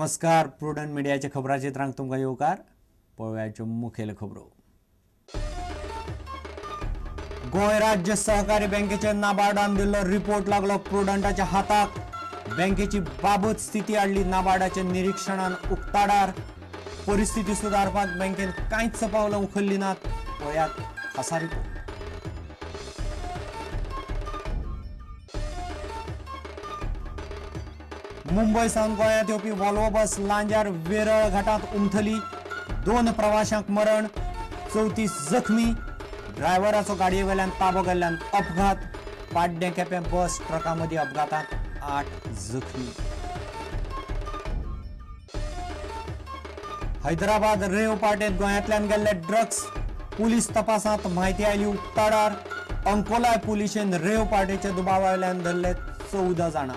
नमस्कार, प्रुडंट मिडियाच्या खबराचित्रांक तुमकां येवकार. पळोवयाच्यो मुखेल खबरो. गोंय राज्य सहकारी बँकेचे नाबार्डान दिल्लो रिपोर्ट लागलो प्रुडंटाच्या हाताक. बँकेची बाबत स्थिती हाडली नाबार्डाच्या निरीक्षणान उक्ताडार. परिस्थिती सुदारपाक बँकेन कांयच पावलां उखल्लीं नात. पळयात खासा रिपोर्ट. मुंबय सावन गोंयांत येवपी वॉल्वो बस लांज्यार वेरळ घाटांत उमथली. 2 प्रवाशांक मरण, 34 जखमी. ड्रायव्हराचो गाडये वेल्यान ताबो गेल्ल्यान अपघात. पाड्डें केपें बस ट्रका मदीं अपघातांत 8 जखमी. हैदराबाद रेव पार्टेंत गोंयांतल्यान गेल्ले ड्रग्स. पुलीस तपासांत म्हायती आयली उक्ताडार. अंकोलाय पुलिशेन रेव पार्टेच्या दुबावा वेल्यान धरले 14 जाणां.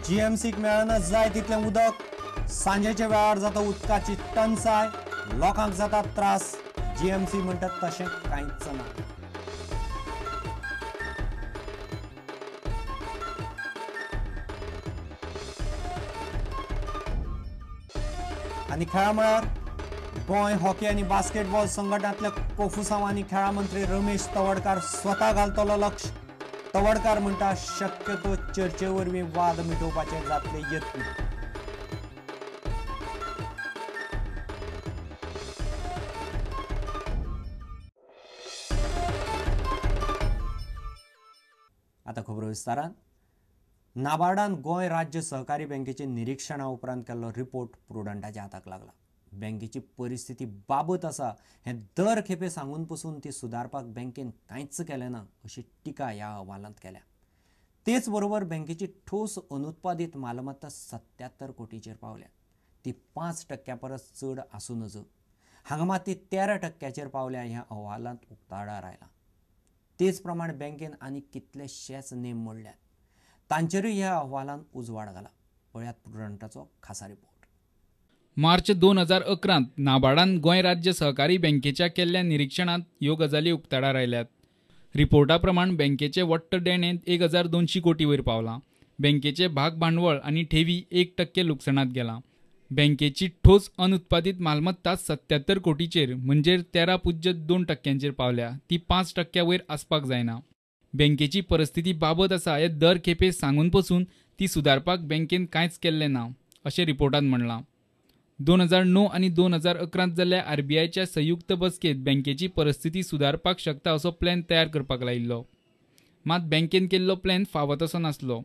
जीएमसीक मेळना जाय तितलें उदक. सांजेच्या वेळार जाता उदकाची टंचाय, लोकांक जाता त्रास. जीएमसी म्हणटात तशें कांयच ना. आनी खेळा मळार गोंय हॉकी आनी बास्केटबॉल संघटनांतल्या कोफुसांव आनी खेळा मंत्री रमेश तवडकार स्वता घालतलो लक्ष. तवडकार म्हणटा शक्यतो चर्चे वरवीं वाद मिटोवपाचे जातले यत्न. आतां खबरो विस्तारान. नाबार्डान गोंय राज्य सहकारी बँकेचे निरीक्षणा उपरांत केल्लो रिपोर्ट प्रुडंटाच्या हाताक लागला. बँकेची परिस्थिती बाबत आसा हें दर खेपे सांगून पसून ती सुदारपाक बँकेन कांयच केलें ना अशी टिका ह्या अहवालांत केल्या. तेच बरोबर बँकेची ठोस अनुत्पादीत मालमत्ता 77 कोटीचेर पावल्या. ती 5% परस चड आसूं नजो. हांगा मात ती 13% पावल्या ह्या अहवालांत उक्ताडार आयलां. तेच प्रमाण बँकेन आनी कितलेशेच नेम मोडल्यात तांचेरूय ह्या अहवालान उजवाड घाला. पळयात प्रुडंटाचो खासा रिपोर्ट. मार्च 2011 नाबार्डान गोंय राज्य सहकारी बँकेच्या केल्ल्या निरीक्षणांत ह्यो गजाली उक्ताडार आयल्यात. रिपोर्टा प्रमाण बँकेचे वट्ट देणें 1200 कोटी वयर पावलां. बँकेचे भाग भांडवळ आनी ठेवी 1% लुकसाणांत गेलां. बँकेची ठोस अनुत्पादीत मालमत्ता 77 कोटीचेर म्हणजे 13.2% पावल्या. ती 5% वयर आसपाक जायना. बँकेची परिस्थिती बाबत आसा हे दर खेपे सांगून पसून ती सुदारपाक बँकेन कांयच केल्लें ना अशें रिपोर्टांत म्हणलां. 2009 आनी 2011 जाल्ल्या आरबीआयच्या संयुक्त बसकेंत बँकेची परिस्थिती सुदारपाक शकता असो प्लॅन तयार करपाक लायिल्लो. मात बँकेन केल्लो प्लॅन फावो तसो नासलो.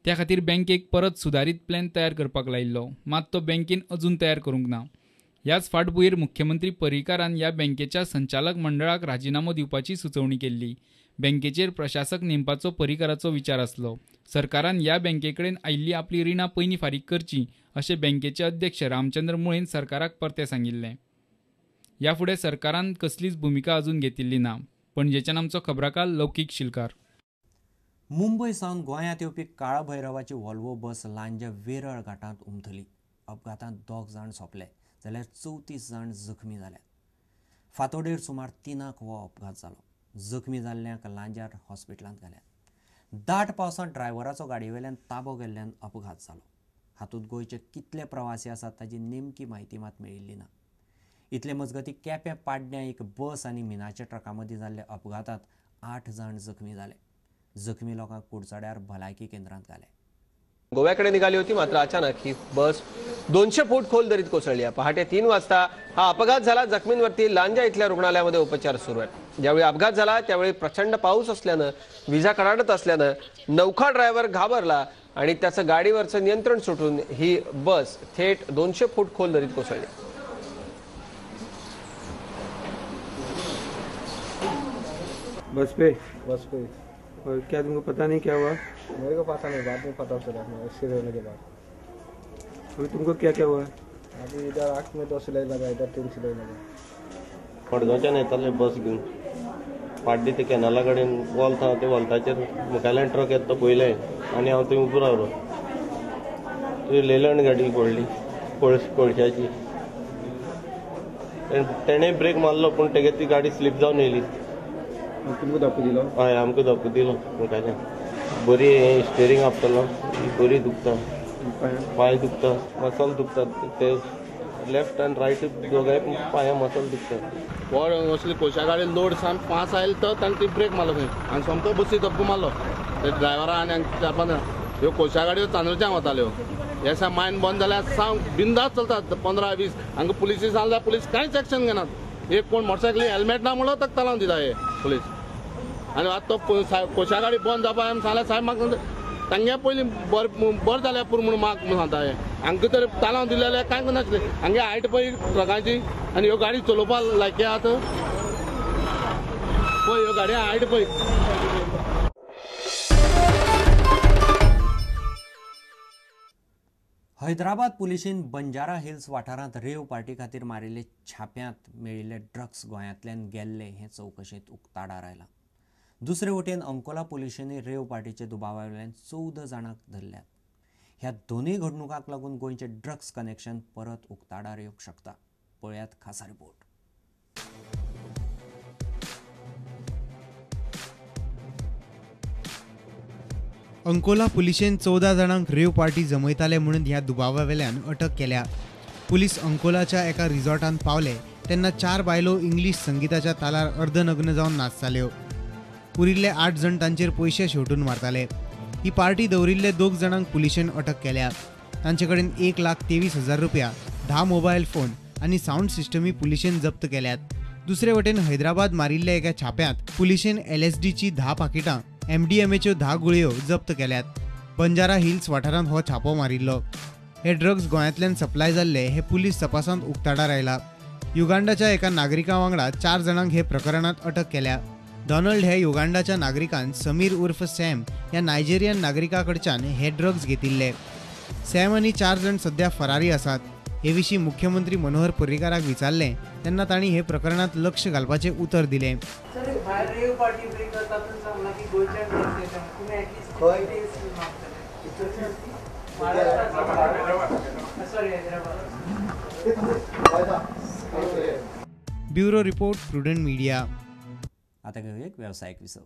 त्या खातीर बँकेक परत सुदारीत प्लॅन तयार करपाक लायिल्लो. मात तो बँकेन अजून तयार करूंक ना. ह्याच फाटभुंयेर मुख्यमंत्री पर्रीकारान ह्या बँकेच्या संचालक मंडळाक राजिनामो दिवपाची सुचोवणी केल्ली. बँकेचेर प्रशासक नेमपाचो पर्रीकाराचो विचार आसलो. सरकारान ह्या बँकेकडेन आयिल्ली आपली रिणां पयलीं फारीक करची अशें बँकेचे अध्यक्ष रामचंद्र मुळेन सरकाराक परतें सांगिल्लें. ह्या फुडें सरकारान कसलीच भुमिका अजून घेतिल्ली ना. पणजेच्यान आमचो खबराकार लौकीक शिलकार. मुंबय सावन गोंयांत येवपी काळभैरवाची वॉल्वो बस लांज्या वेरळ घाटांत उमथली. अपघातांत 2 जाण सोंपले जाल्यार 34 जाण जखमी जाल्यात. फांतोडेर सुमार 3 हो अपघात जालो. जखमी जाल्ल्यांक लांज्यार हॉस्पिटलांत घाल्यात. दाट पावसांत ड्रायव्हराचो गाडयेवेल्यान ताबो गेल्ल्यान अपघात जालो. हातूंत गोंयचे कितले प्रवासी आसात ताची नेमकी म्हायती मात मेळिल्ली ना. इतले मजगतीं केपें पाड्ड्यां एक बस आनी मिनाच्या ट्रका मदीं जाल्ल्या अपघातांत 8 जाण जखमी जाले. जखमी लोकांक कुडचड्यार भलायकी केंद्रांत घाले. गोव्याकडे निघाली होती, मात्र अचानक ही बस 200 फूट खोल दरीत कोसळली. पहाटे 3 वाजता हा अपघात झाला. जखमींवरती लांजा इथल्या रुग्णालयामध्ये उपचार सुरू आहेत. ज्यावेळी अपघात झाला त्यावेळी प्रचंड पाऊस असल्यानं, विजा कडाडत असल्यानं नौखा ड्रायव्हर घाबरला आणि त्याचं गाडीवरचं नियंत्रण सुटून ही बस थेट 200 फूट खोल दरीत कोसळली. बस पे और क्या तुमको पता नहीं क्या हुआ? मेरे को पता नहीं, बाद में पता चला एक्सीडेंट होने के बाद. अभी तुमको क्या क्या हुआ? अभी इधर आँख में 2 सिलाई लगा, इधर 3 सिलाई लगा. मडगांवच्यान येताले बस घेवन पाड्डी ते कॅनला कडेन वोल्त आहा, ते वोल्ताचेर मुखाल्यान ट्रक येता तो पळयलें आनी हांव थंय उबो रावलो. थंय लेलंड गाडी पडली कोळशाची. तेणें ब्रेक मारलो पूण तेगे ती गाडी स्लीप जावन येयली. तुमकां धपको दिलो? हय, आमकां धपको दिलो. मुखाल्यान बरी स्टेरींग आपटलो, बरी दुखता, पांय दुखता, मसल दुखता, ते लेफ्ट आनी रायट दोगांय पांया मसल दुखता. व्हड असली कोशा गाडी लोड सान 5 आयले तर ताणें ती ब्रेक मारलो खंय आनी सामको बसी धपको मारलो. ते ड्रायव्हरा आनी 4-5 जाणां. ह्यो कोशा गाडयो चांदोरच्यान वताल्यो. हे सा मायन बंद जाल्यार साम बिंदास चलतात 15-20. हांगा पुलिसी सांगल्यार पुलीस कांयच एक्शन घेनात. एक कोण मोटरसायकली हेल्मेट ना म्हणलो ताका तालावन दिता हे पुलीस. आनी आतां तो कोशा गाडी बंद जावपा सांगल्यार साहेब म्हाका तांगे पयलीं बरें जाल्यार पुरो म्हणून म्हाका म्हूण सांगता. हे हांकां तर तालावन दिलें जाल्यार कांय नासलें. हांगे हायट पळय ट्रकांची आनी ह्यो गाडी चलोवपा लायकी आतां पळय ह्यो गाडी हायट पळय. हैदराबाद पुलिशेन बंजारा हिल्स वाठारांत रेव पार्टी खातीर मारिल्ले छाप्यांत मेळिल्ले ड्रग्स गोंयांतल्यान गेल्ले हें चवकशेंत उक्ताडार आयलां. दुसरे वटेन अंकोला पुलिशेंनी रेव पार्टीचे दुबावावेल्यान 14 जाणांक धरल्यात. ह्या दोनूय घडणुकांक लागून गोंयचें ड्रग्स कनेक्शन परत उक्ताडार येवंक शकता. पळयात खासा रिपोर्ट. अंकोला पुलिशेन 14 जाणांक रेव पार्टी जमयताले म्हणून ह्या दुबावावेल्यान अटक केल्या. पुलीस अंकोलाच्या एका रिसॉर्टांत पावले तेन्ना 4 बायलो इंग्लीश संगीताच्या तालार अर्धनग्न जावन नाचताल्यो. उरिल्ले 8 जण तांचेर पयशे शेवटून मारताले. ही पार्टी दवरिल्ले 2 जाणांक पुलिशेन अटक केल्या. तांचे कडेन 1,23,000 रुपया, 10 मोबायल फोन आनी सावंड सिस्टमी पुलिशेन जप्त केल्यात. दुसरे वटेन हैदराबाद मारिल्ल्या एका छाप्यांत पुलिशेन LSDची 10 पाकिटां, MDMAच्यो 10 गुळयो जप्त केल्यात. बंजारा हिल्स वाठारांत हो छापो मारिल्लो. हे ड्रग्स गोंयांतल्यान सप्लाय जाल्ले हे पुलीस तपासांत उक्ताडार आयला. युगांडाच्या एका नागरिका वांगडा 4 जाणांक हे प्रकरणांत अटक केल्या. डॉनल्ड हे युगांडाच्या नागरिकान समीर उर्फ सॅम ह्या नायजेरियन नागरिका कडच्यान हे ड्रग्स घेतिल्ले. सॅम आनी 4 जाण सध्या फरारी आसात. हे विशीं मुख्यमंत्री मनोहर पर्रीकाराक विचारलें तेन्ना तांणी हे प्रकरणांत लक्ष घालपाचें उतर दिलें. Bureau report, Prudent media. आता घेऊया एक व्यावसायिक विसव.